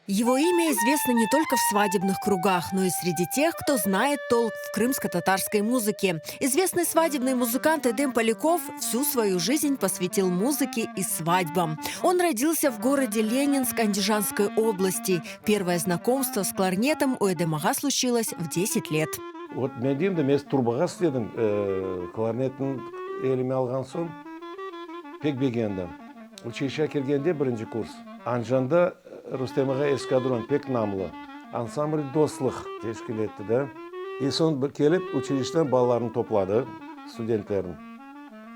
Его имя известно не только в свадебных кругах, но и среди тех, кто знает толк в крымско-татарской музыке. Известный свадебный музыкант Эдем Поляков всю свою жизнь посвятил музыке и свадьбам. Он родился в городе Ленинск Андижанской области. Первое знакомство с кларнетом у Эдема ağa случилось в 10 лет. Вот men deyim de, men trubağa istedim, klarnetni elime alğan soñ pek begendim. Uçilişege kelgende birinci kurs, Anjanda Rustem ağa Eskadron pek namlı ansambl Dostluq teşkil etti da. E soñ kelip uçilişeden balalarnı topladı, studentlerni.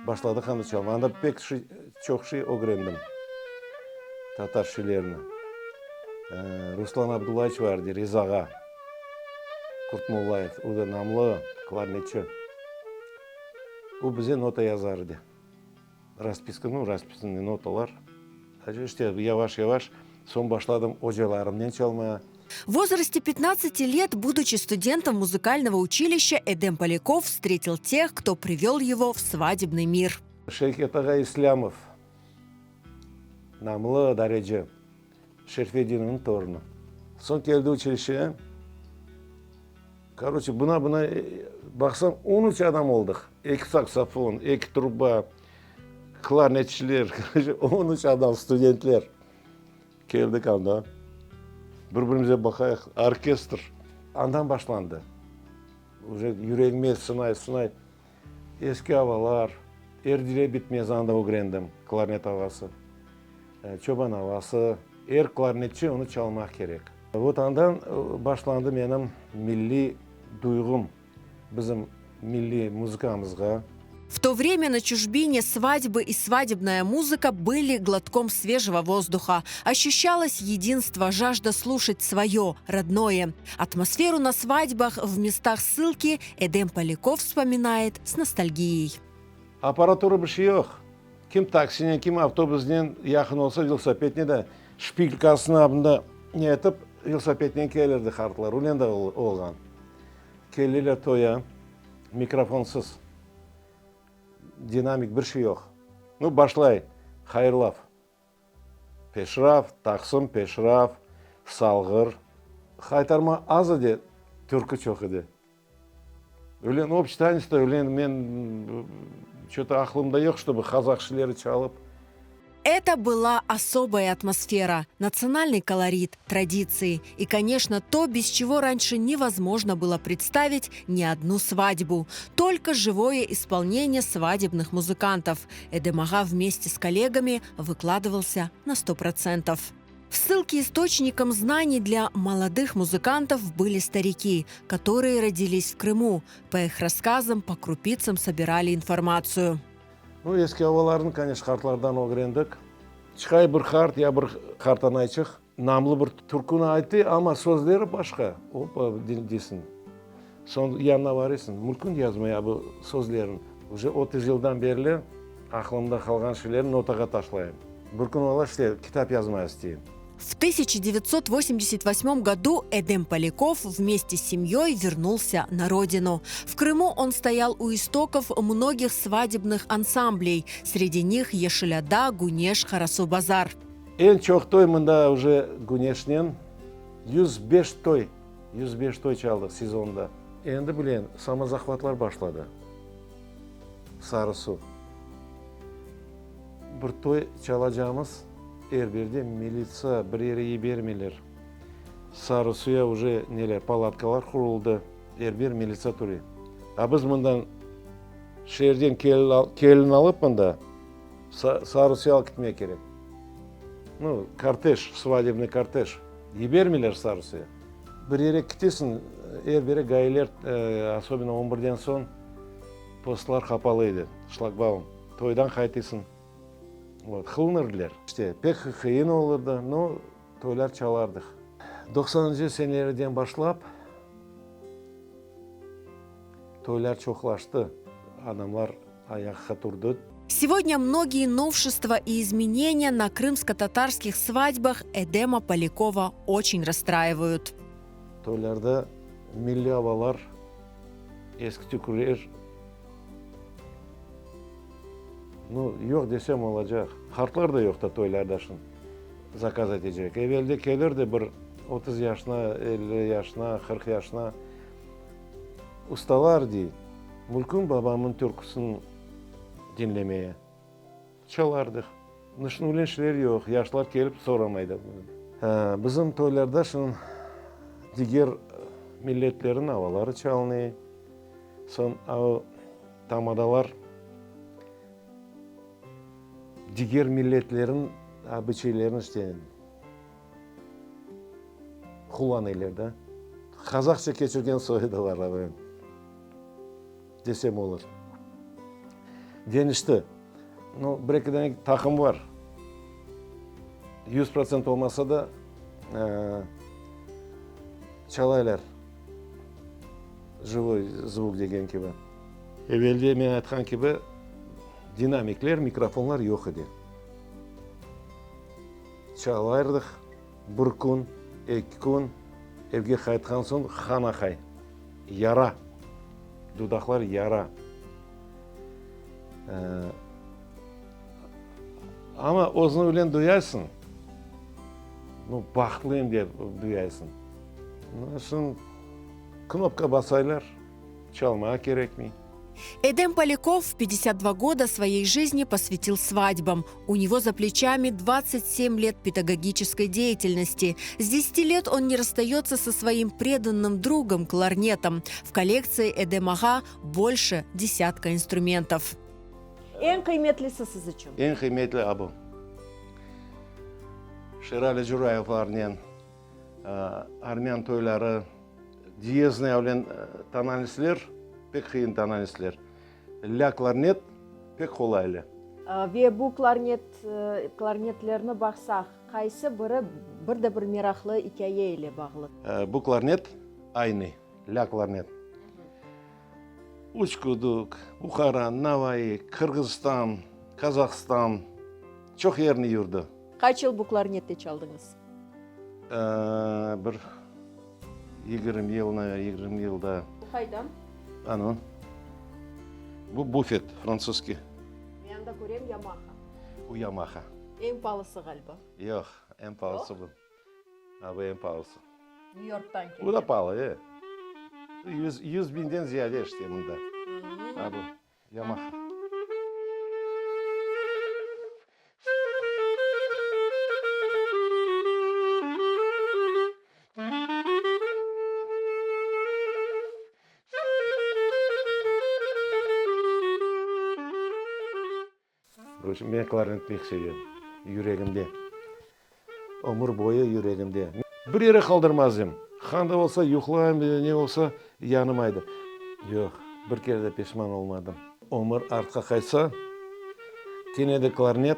Başladıq anda çalmağa. Anda pek çoq şey ögrendim, tatar şeylerini. Ruslan Abdullayeviç var edi, Riza ağa Qurtmollayev, o da namlı klarnetçi. O bize nota yazar edi. Raspiska, nu, raspiska, notalar. İşte, yavaş-yavaş soñ başladım ocalarımnen çalmağa. В возрасте 15 лет, будучи студентом музыкального училища, Эдем Поляков встретил тех, кто привел его в свадебный мир. Şevket ağa İslâmov, namlı dareci, Şerfedinovnıñ torunı. Soñ keldi uçilişege. Koroçe, buna-buna baqsam, on üç adam oldıq. Eki saksofon, eki truba, klarnetçiler, koroçe, on üç adam, studentler. Keldik anda, bir-birimize baqayıq, orkestr. Andan başlandı. Uje yüregime sınay-sınay eski avalar, Er dile bitmez anda ögrendim, klarnet avası, çoban avası. Er klarnetçi onı çalmaq kerek. Vot andan başlandı menim milliy duyğum bizim milliy muzıkamızğa. В то время на чужбине свадьбы и свадебная музыка были глотком свежего воздуха. Ощущалось единство, жажда слушать свое, родное. Атмосферу на свадьбах в местах ссылки Эдем Поляков вспоминает с ностальгией. Apparatura bir şey yoq. Kim taksinen, kim avtobusnen, yaqın olsa velosipednen de şpilkasını bunda ne etip, velosipednen kelirdi qartlar, öyle de olğan. Keldiler toya, mikrofonsız, dinamik bir şey yoq. Nu, başlay hayırlav. Peşraf, taqsım, peşraf, salğır. Haytarma az edi, türkü çoq edi. Öyle, nu, obşçiy tanista öyle men ço-to aqlımda yoq, ştobı qazaq şeyleri çalıp. Это была особая атмосфера, национальный колорит, традиции и, конечно, то, без чего раньше невозможно было представить ни одну свадьбу. Только живое исполнение свадебных музыкантов. Эдем ağa вместе с коллегами выкладывался на 100%. В ссылке источником знаний для молодых музыкантов были старики, которые родились в Крыму. По их рассказам, по крупицам собирали информацию. Nu, eski avalarnı, koneçno, qartlardan ögrendik. Çıqay bir qart ya bir qartanayçıq namlı bir türküni ayttı, amma sözleri başqa. Opa, deysiñ. Soñ yanına varıysıñ, mümkün yazmaya bu sözlerini. Uje 30 yıldan berli aqlımda qalğan şeylerni notağa taşlayım. Bir kün ola, işte, kitap yazmaya isteyim. В 1988 году Эдем Поляков вместе с семьей вернулся на родину. В Крыму он стоял у истоков многих свадебных ансамблей. Среди них Yeşil Ada, Güneş, Qarasuvbazar. Eñ çoq toy mında uje Güneşnen 105 toy, 105 toy çaldıq sezonda. Endi bilen, samozahvatlar başladı. Sarı Suv. Bir toy çalacağımız er birde militsiya bir yere yibermeyler. Sarı Suya uje neler, palatkalar quruldı, er bir militsiya ture. A biz mından şeerden kelin alıp mında Sarı Suya alıp ketmek kerek. Nu, kortej, svadebnıy kortej. Yibermeyler Sarı Suya. Bir yere ketesiñ, er biri gailer, osobенно on birden soñ postlar qapalı edi, şlagbaum. Toydan qaytısıñ, vot, qılınırdılar. İşte, pek qıyın olurdı, no, toylar çalardıq. Doqsanıncı senelerden başlap toylar çoqlaştı, adamlar ayaqqa turdı. Сегодня многие новшества и изменения на крымско-татарских свадьбах Эдема Полякова очень расстраивают. Toylarda milliy avalar, eski türküler Nu, yoq desem olacaq. Qartlar da yoq da toylarda şimdi. Zakaz etecek. Evelde kelirdi bir 30 yaşına, 50 yaşına, 40 yaşına ustalar, dey, mülkün babamnıñ türküsini diñlemeye. Çalardıq. Şunıñ işler yoq, yaşlar kelip soramay da. Bizim toylarda şunıñ diger milletlerniñ avaları çalınıy. Soñ o tamadalar diger milletlerniñ abıçaylarını işte qullanıylar da. Qazaqça keçirgen soyu da bar, desem olur. Deñişti. Nu, bir-eki dane taqım bar. 100% olmasa da, çalaylar. Živoy zvuk degen kibi. Evelde men aytqan kibi, dinamikler, mikrofonlar yoq edi. Çalardıq bir kün, eki kün, evge qaytqan soñ qan aqay, yara, dudaqlar yara. Amma özüñ bilen duyaysıñ, nu, bahtlıyım dep duyaysıñ. Şimdi knopka basaylar, çalmağa kerekmey. Эдем Поляков 52 года своей жизни посвятил свадьбам. У него за плечами 27 лет педагогической деятельности. С 10 лет он не расстается со своим преданным другом кларнетом. В коллекции Эдем ağa больше десятка инструментов. Eñ qıymetlisi siz içün? Eñ qıymetli a bu. Şerali Curayevlarnen armyan toyları, diyezный bilen tonalistler, pek qıyın tonalistler. Lâ klarnet pek qolaylı. Ve bu klarnet, klarnetlerni baqsaq, qaysı biri bir de bir meraqlı ikâye ile bağlı? Bu klarnet aynı, lâ klarnet. Uçkuduk, Buhara, Navai, Qırğızistan, Qazahstan, çoq yerni yürdi. Qaç yıl bu klarnette çaldıñız? Bir 20 yıl, 20 yıl da. Bu qaydan? Anı. Bu bufet, fransuzskiy. Men anda körem Yamaha. Bu Yamaha. Eñ paalısı ğaliba. Yoq, eñ paalısı bu. A, bu eñ paalısı. New Yorktan kelgen. Bu da paalı, e. 100 biñden ziyade işte mında. A, bu Yamaha. Men klarnet pek sevem, yüregimde, ömür boyu yüregimde. Bir yere qaldırmaz edim, qanda olsa yuqlayım, ne olsa yanıma edi. Yoq, bir kere de peşman olmadım. Ömür artqa qaytsa, kene de klarnet.